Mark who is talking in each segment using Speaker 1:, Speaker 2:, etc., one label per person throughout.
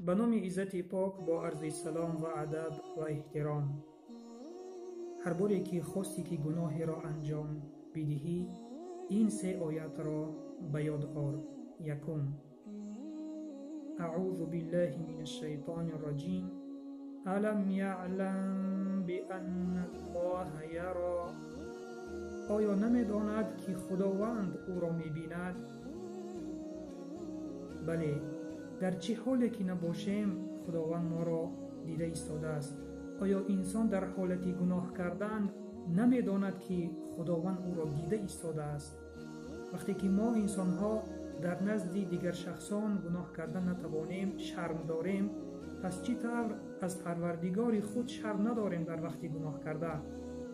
Speaker 1: Ба номи Иззати Пок бо арзи салом ва адаб ва эҳтиром. Ҳар боре ки хости ки гуноҳеро анҷом бидиҳӣ, ин се оятро ба ёд ор. Якум: Аъузу биллаҳи минаш шайтони раҷим. Алам яълам бианна Аллоҳа яро. Оё намедонад, ки Худованд ӯро мебинад? Бале, дар чӣ ҳоле ки набошем, Худованд моро дида истодааст. Оё инсон дар ҳолати гуноҳ кардан намедонад, ки Худованд ӯро дида истодааст? Вақте ки мо инсонҳо дар назди дигар шахсон гуноҳ кардан натавонем, шарм дорем, пас чӣ тавр аз Парвардигори худ шарм надорем дар вақти гуноҳ карда?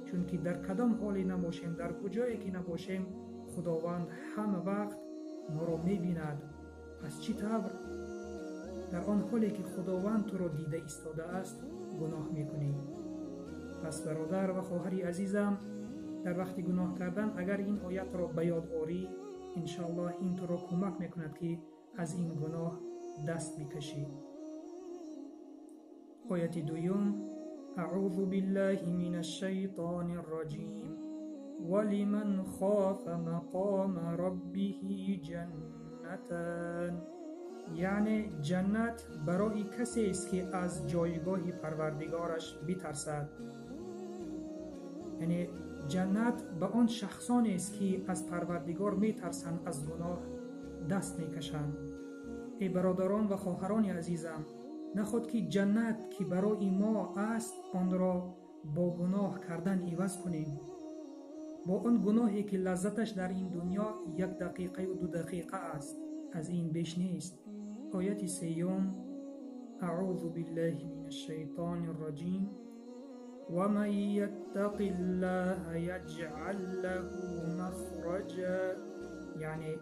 Speaker 1: Чунки дар кадом ҳоле набошем, дар куҷое ки набошем, Худованд ҳама вақт моро мебинад. Пас чӣ тавр дар он ҳоле ки Худованд туро дида истодааст гуноҳ мекунӣ? Пас бародар ва хоҳари азизам, дар вақти гуноҳ кардан агар ин оятро ба ёд орӣ, иншоаллоҳ ин туро кӯмак мекунад, ки аз ин гуноҳ даст бикашӣ. Ояти дуюм: Аъузу биллаҳи минаш шайтони раҷим. Валиман хофа мақома раббиҳи ҷаннатан. Яъне ҷаннат барои касест, ки аз ҷойгоҳи Парвардигораш битарсад. Яъне ҷаннат ба он шахсонест, ки аз Парвардигор метарсанд, аз гуноҳ даст мекашанд. Эй бародарон ва хоҳарони азизам, наход ки ҷаннат, ки барои мо аст, онро бо гуноҳ кардан иваз кунем. Бо он гуноҳе ки лаззаташ дар ин дунё як дақиқаю ду дақиқа аст, аз ин беш нест. Ояти сеюм: Аъузу биллаҳи минаш шайтони раҷим. Ва ман яттақиллаҳа яҷъал лаҳу махраҷа. Яъне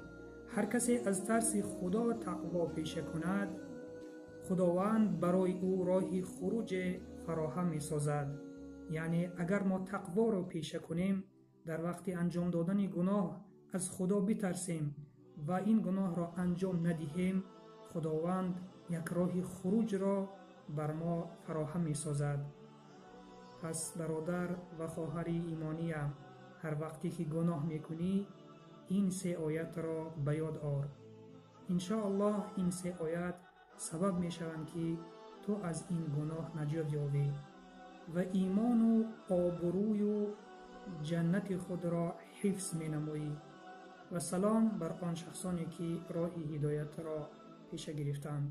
Speaker 1: ҳар касе аз тарси Худо тақво пеша кунад, Худованд барои ӯ роҳи хуруҷе фароҳам месозад. Яъне агар мо тақворо пеша кунем, дар вақти анҷом додани гуноҳ аз Худо битарсем ва ин гуноҳро анҷом надиҳем, Худованд як роҳи хуруҷро бар мо фароҳам месозад. Пас бародар ва хоҳари имониям, ҳар вақте ки гуноҳ мекунӣ, ин се оятро ба ёд ор. Иншоаллоҳ ин се оят сабаб мешаванд, ки ту аз ин гуноҳ наҷот ёбӣ ва имону обрӯю ҷаннати худро ҳифз менамоӣ. Ва салом бар он шахсоне, ки роҳи ҳидоятро пеша гирифтанд.